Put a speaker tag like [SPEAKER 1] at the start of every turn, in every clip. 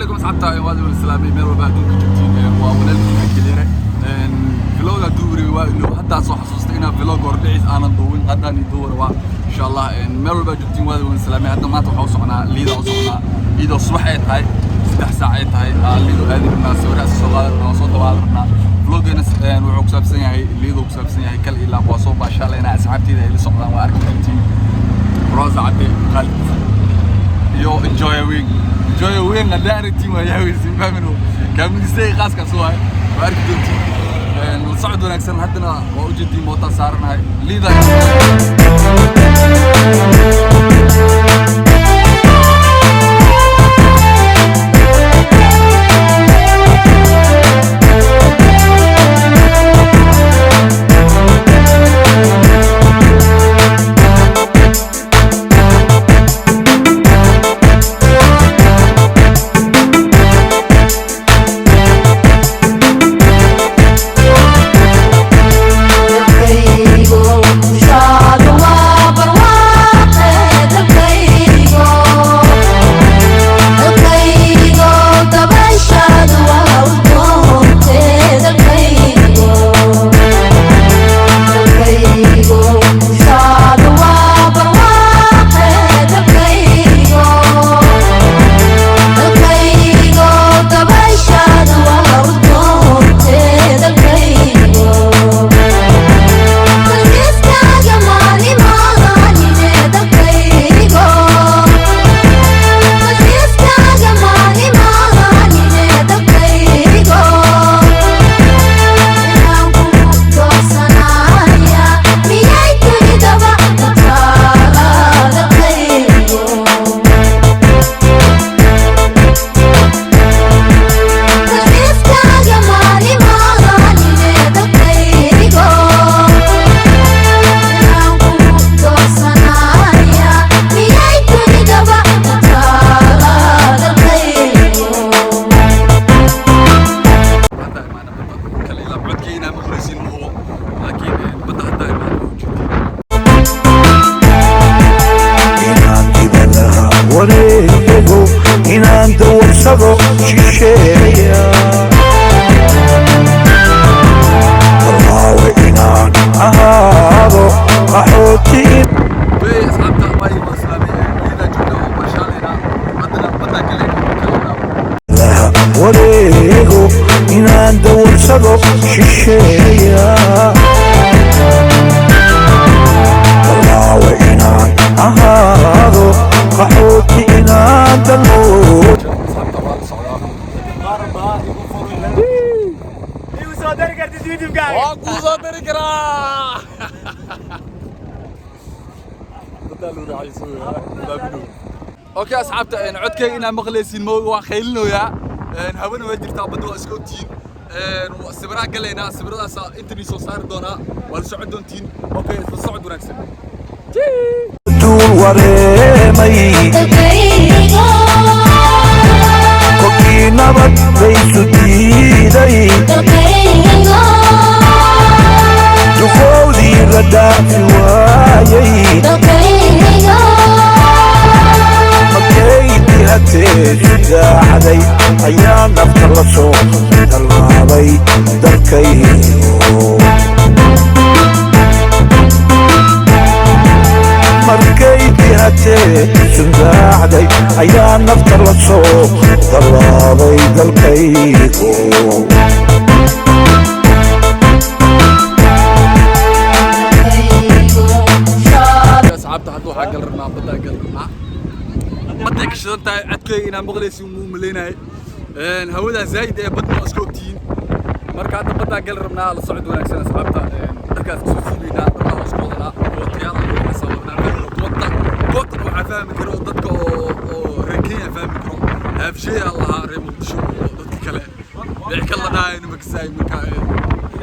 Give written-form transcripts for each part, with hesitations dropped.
[SPEAKER 1] Calaykum asxaabta, waad wada salaamay meel walba adduunka joogtiin. Waa walaalkiin Akilere. Vlog-ga duubri waa ilo haddaa soo xasuustay inaan vlog hordhiciis aanan duubin, haddaan ii duubar waa insha Allah. Meel walba joogtiin, waad wada salaamay. Hadda maanta waxaa u socnaa Liida, u socnaa iyadoo subax ay tahay, 3 saac ay tahay. Liido aadi rabnaa, sawirraa iska soo qaadan rabnaa, soo dabaalan rabnaa. Vlog-geena wuxuu ku saabsan yahay Liido, ku saabsan yahay kal ilaa waa soo baashaalaynaa. Asxaabteyda ay la socdaan waa arki doontiin, Rosa Cadde, Khalid iyo Enjoy Wing. Enjoy Wing haddaa aragtiin waa yaaweysin, fahmino kaamiristay khaaskaas waay, waa arki doontiin. La socod wanaagsan. Haddana waa ujeediin mootaa saaranahay Liida. Hadda imaana badda kale ilaa codkeyna maqlaysiin ma hubo, laakiin badda hadda imaana waa ujeedin.
[SPEAKER 2] Inaan dibadaha wareego, inaan dawarsado shisheeya, warmaawe inaan ahaado qaxooti.
[SPEAKER 1] Wey asxaabta, waa idin wada salaamay. Liidaa joogna oo baashaalaynaa, haddana baddaa galayna kale ilaa.
[SPEAKER 2] Dibadaha wareego, inaan dawarsado shisheeya, warmaawe inaan ahaado qaxooti, inaan dalmo.
[SPEAKER 1] Asxaabta waa la socdaa.
[SPEAKER 3] Soo dari kartid YouTube-kaaga.
[SPEAKER 1] Waan kuu soo dari karaa. Badaa loo raacayso. Okay asxaabta, codkayga inaa maqlaysiin ma waan qaylinoyaa. Hawana waa jirtaa, badda waa iska ogtihiin. Sawiraan galaynaa, sawiradaas intanii soo saari doonaa, waa la socon doontiin. Okay, isla socod wanaagsan.
[SPEAKER 2] Duul wareemay kolkii nabad laysu diiday, duqoodii la dhaafi waayey, markay dihatee daacday ayaa nafta la soo tallaabay dalkaygo. Markay dihatee sundaacday ayaa nafta la soo tallaabay dalkaygo.
[SPEAKER 1] Asxaabta, hadda waxaa gal rabnaa baddaa, gal rabnaa. Badday ka shidan tahay. Codkayga inaa maqlaysiin muu malaynayay. Hawadaa zaa'id ee badna waa iska ogtihiin. Marka hadda baddaa gal rabnaa. La socod wanaagsan asxaabta. Dharkaas kasoo siibaynaa, dharkaa hoos ku wadanaa, kootayaal iyo waxaas wadanaa. Koota kootan waxaa fahmi karo dadka oo reer Kenya fahmi karo, haafsheey aan lahaa reer Muqdisho oo dadka kale dhici kala dhahayn ma kasaay. Marka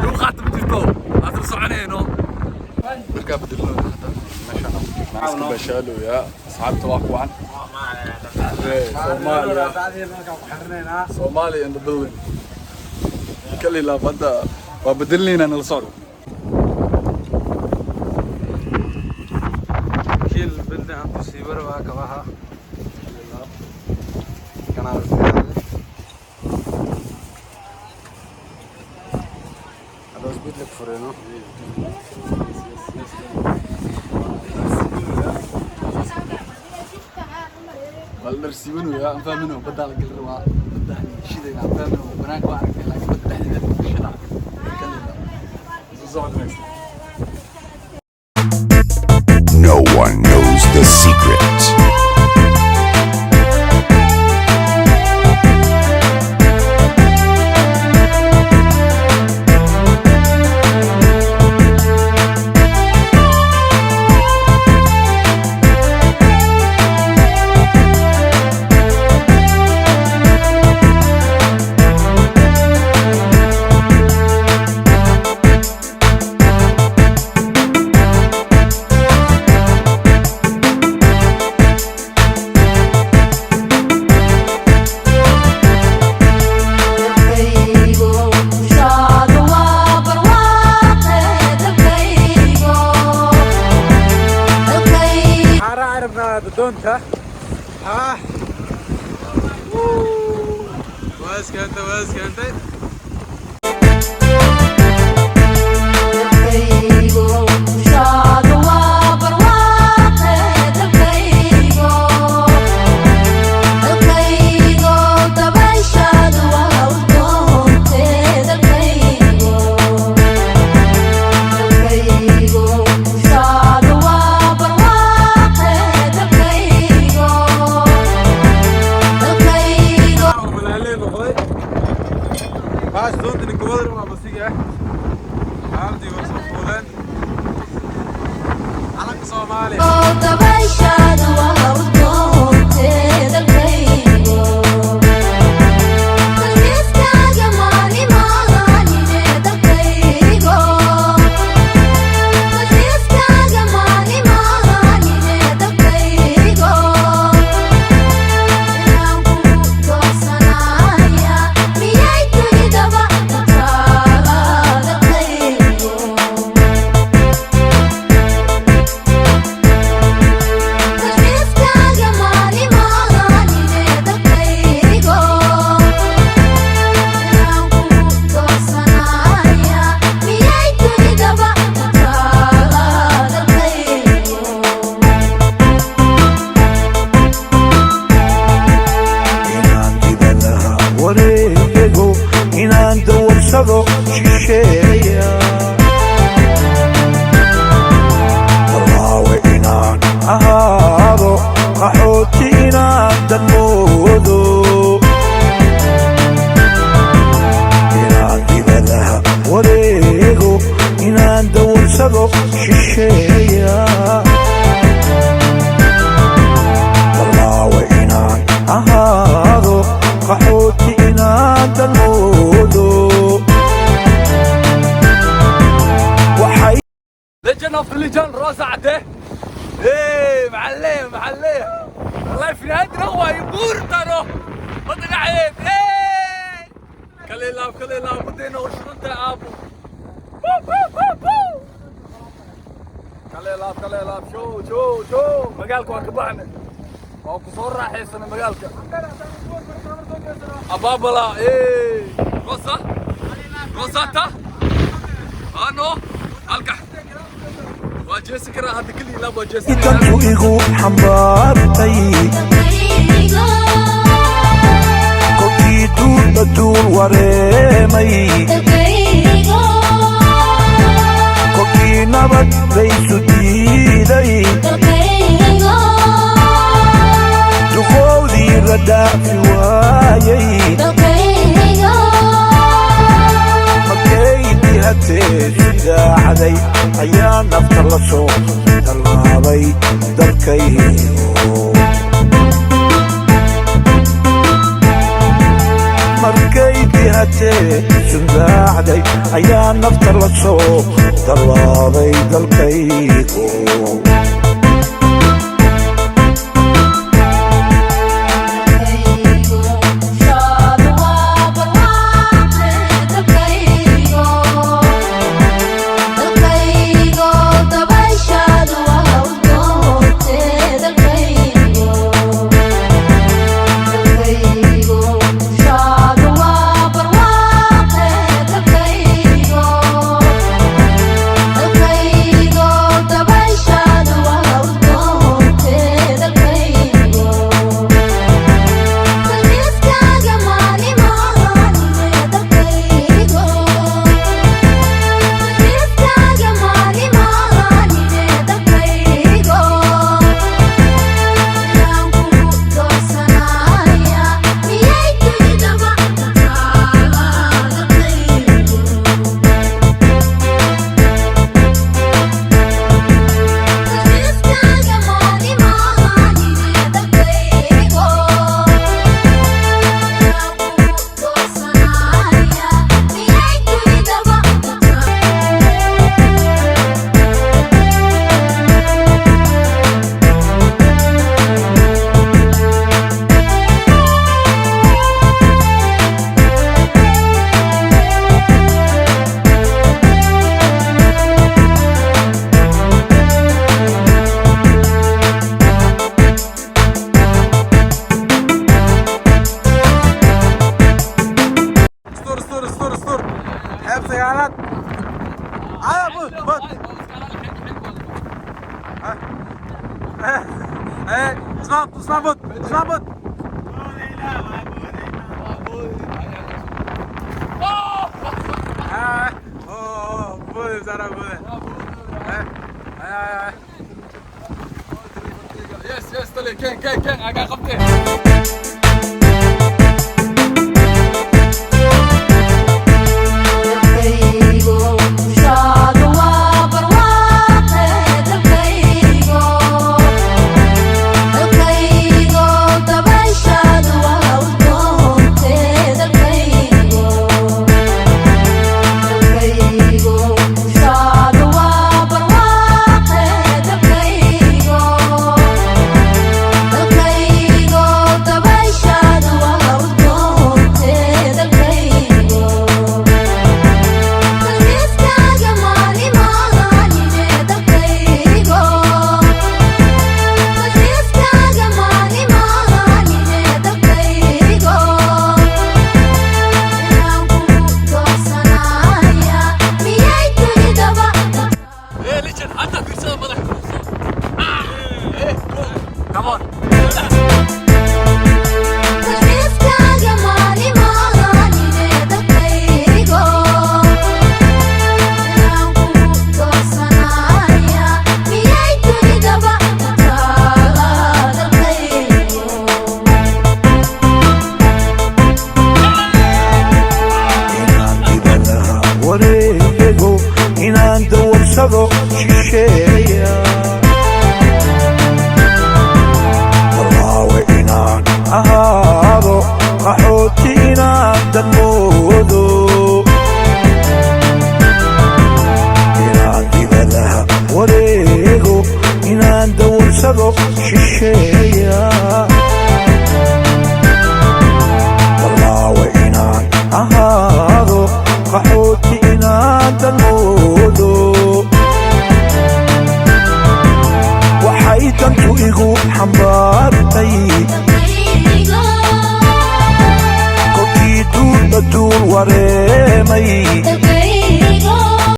[SPEAKER 1] lagu qaata ma jirto, aad la soconayno. Markaa bedelno hadda meeshaan aan iska baashaalooyaa. Asxaabta waa kuwan. Soomaaliya, Soomaaliya in the building. Kali laab, hadda waa bedelinaynaa, nala socdo.
[SPEAKER 3] Kiil bilda aan ku sii warwaa kabaha. Kanaal. Ticket la ku fureeno.
[SPEAKER 1] Yes. Bal dharsiibanaya aan fahmino, baddaa la geli rabaa, baddaa shidayna aan fahmino. Banaanka waa aragtay, laakiin badda dhexdeeda lagu shidaa. Kalida soo socod wanaagsan.
[SPEAKER 4] No one knows the secret.
[SPEAKER 3] Waxaan raaci rabnaa doonta. Ah, waa iskeentay, waa iskeentay. Walaaley noqday baas doonta ninka wadar waa basiga xaaladii waa soo fuuleen calanka Soomaaliya.
[SPEAKER 5] Dabayshaadu waa udgoonte dalkaygo, dalxiiskaaga maalimaanine dalkaygo, dalxiiskaaga maalimaanine dalkaygo, inaan ku doorsanaya miyay dunidaba kutaala dalkaygo. Dalxiiskaaga maalimaanine dalkaygo, inaan ku doorsanaya miyay dunidaba kutaala dalkaygo.
[SPEAKER 2] Inaan dibadaha wareego, inaan dawarsado shisheeya wallaawe, inaan ahaado qaxooti, inaan danmoodo, inaan dibadaha wareego, inaan dawarsado shisheeya wallaawe, inaan ahaado qaxooti, inaan danmoodo waxay
[SPEAKER 1] Legend of the Legend Rosa Cadde. ايه معليه معليه، والله في نهاية هو يبورتانو بدنا عيب. ايه كلي لاب كلي لاب بدينا وشرنت ابو بو بو بو بو. كلي لاب كلي لاب. شو شو شو magaalka waa ka baxnay, waa ku soo raaxaysanay magaalka abaabala. ايه rosa rosata ano halka waa jeesi karaa hadda keliya laab waa jeesi karaa.
[SPEAKER 2] Dantu igu xambaartay
[SPEAKER 5] Dalkaygo,
[SPEAKER 2] kolkii duulba duul wareemay,
[SPEAKER 5] dalkaygo,
[SPEAKER 2] kolkii nabad laysu diiday,
[SPEAKER 5] dalkaygo,
[SPEAKER 2] duqoodii la dhaafi waayay,
[SPEAKER 5] dalkaygo,
[SPEAKER 2] markay dihatee sidaacday ayaa nafta la soo tallaabay dalkaygo. Markay dihatee sundaacday ayaa nafta la soo tallaabay dalkaygo.
[SPEAKER 5] Dalkaygo, shaadu waa barwaaqe dalkaygo, dalkaygo, dabayshaadu waa udgoonte dalkaygo, dalkaygo, shaadu waa barwaaqe dalkaygo.
[SPEAKER 3] Islaan, islaan bood, islaan bood. Ah, oh, boode sara boode. Eh, ay ay ay.
[SPEAKER 1] Yes, tali, keen, keen, keen, agaa qabtee.
[SPEAKER 5] Dalkaygo ushaadu waa barwaaqe dalkaygo, dalkaygo dabayshaadu waa udgoonte dalkaygo, dalkaygo ushaadu waa barwaaqe dalkaygo, dalkaygo dabayshaadu waa udgoonte dalkaygo. Dalxiiskaaga maalimaanine dalkaygo, dalxiiskaaga maalimaanine dalkaygo, inaan kugu doorsanaya miyay dunidaba.
[SPEAKER 1] Hey, legend, hadda fiirsada madaxa. Hey, go. Come on.
[SPEAKER 5] Dalxiiskaaga maalimaanine dalkaygo, inaan kugu doorsanaya miyay dunidaba taala dalkaygo.
[SPEAKER 2] Inaan dibadaha wareego, inaan dawarsado shisheeya wallaawe, inaan ahaado qaxooti, inaan danmoodo, inaan dibadaha wareego, inaan dawarsado shisheeya wallaawe, inaan ahaado qaxooti, inaan danmoodo, waxay dantu igu xambaartay.
[SPEAKER 5] Dalkaygo,
[SPEAKER 2] Kolkii duulba duul wareemay.